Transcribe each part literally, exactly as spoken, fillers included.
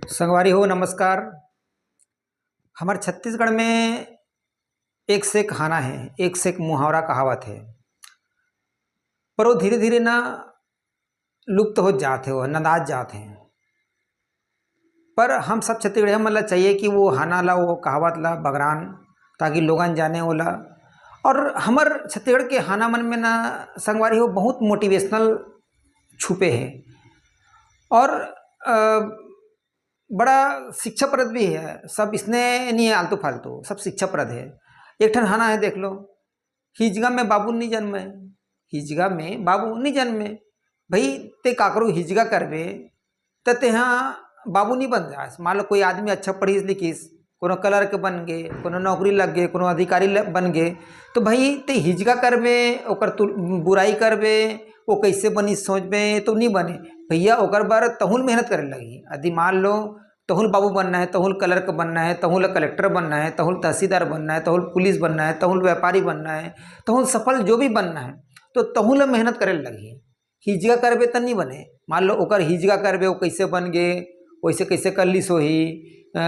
संगवारी हो, नमस्कार। हमर छत्तीसगढ़ में एक से एक हाना हे, एक से एक मुहावरा कहावत हे, पर वो धीरे-धीरे ना लुप्त होत जात हे, वो नंदात जात हे। पर हम सब छत्तीसगढ़िया मन ला चाहिए कि वो हाना ला, वो कहावत ला बगरान, ताकि लोगन जाने ओला। और हमर छत्तीसगढ़ के हाना मन में ना, संगवारी हो, बहुत motivational छुपे हे। और, अ, बड़ा शिक्षाप्रद भी हे। सब इसने नहीं हे आलतू फालतू, सब शिक्षाप्रद हे। एक ठन हाना हे, देख लो, हिजगा में बाबू नहीं जन्मे, हिजगा में बाबू नहीं जन्मे। भाई, ते काकरो हिजगा करबे, त तेहा बाबू नहीं बन जास। मान लो, कोई आदमी अच्छा पढ़िस लिखिस, कोनो clerk बन गे, कोनो नौकरी लग गे, कोनो अधिकारी ल-, बन गे, तो भाई, ते हिजगा करबे, ओकर तु-, बुराई करबे, वो कैसे बनिस सोचबे, तो नहीं बने। भैया, ओकर बर तहुल मेहनत करे लगही। यदि मान लो, तहुल बाबू बनना हे, तहुल clerk बनना हे, तहुल कलेक्टर बनना हे, तहुल तहसीलदार बनना हे, तहुल पुलिस बनना हे, तहुल व्यापारी बनना हे, तहुल सफल जो भी बनना हे, तो तहुल मेहनत करे लगही। हिजगा करबे त नहीं बने। मान लो, ओकर हिजगा करबे, वो कैसे बन गे, वैसे कैसे कर लिस होही, अ,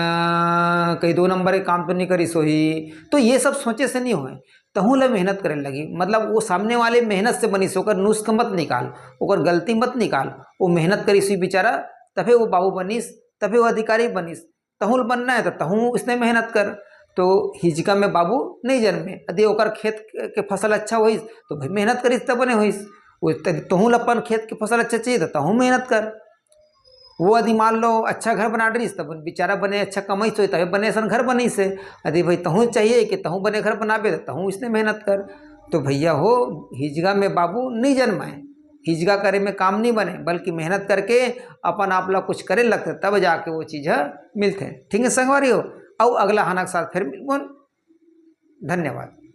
कहीं दो नंबर के काम तो नहीं करिस होही, तो ये सब सोचे से नहीं होय। तहूँ ला मेहनत करे लगी, मतलब, वो सामने वाले मेहनत से बनिस, ओकर नुस्ख मत निकाल, ओकर गलती मत निकाल। वो मेहनत करिस होही बेचारा, तभे वो बाबू बनिस, तभे वो अधिकारी बनिस। तहूँ ल बनना हे, तो तहूँ इसने मेहनत कर। तो हिजगा में बाबू नहीं जन्मे, यदि ओकर खेत के फसल अच्छा होइस, तो भाई, मेहनत करिस, तब बने होइस। वो त-, तहूँ ल अपन खेत के फसल अच्छा चाहिए, तो तहूँ मेहनत कर। वो यदि मान लो, अच्छा घर बना डरिस, तब बेचारा बने अच्छा कमाइस होही, तभे बने असन घर बनिस हे। यदि भाई, तहूँ चाहिए कि तहूँ बने घर बनाबे, तो तहूँ इसने मेहनत कर। तो भैया हो, हिजगा में बाबू नहीं जन्माए, हिजगा करे में काम नहीं बने, बल्कि मेहनत करके अपन आप ला कुछ करे लगथे, तब जाके वो चीज़ ह मिलथे। ठीक हे संगवारी हो, अउ अगला हाना के साथ फिर मिलबोन। धन्यवाद।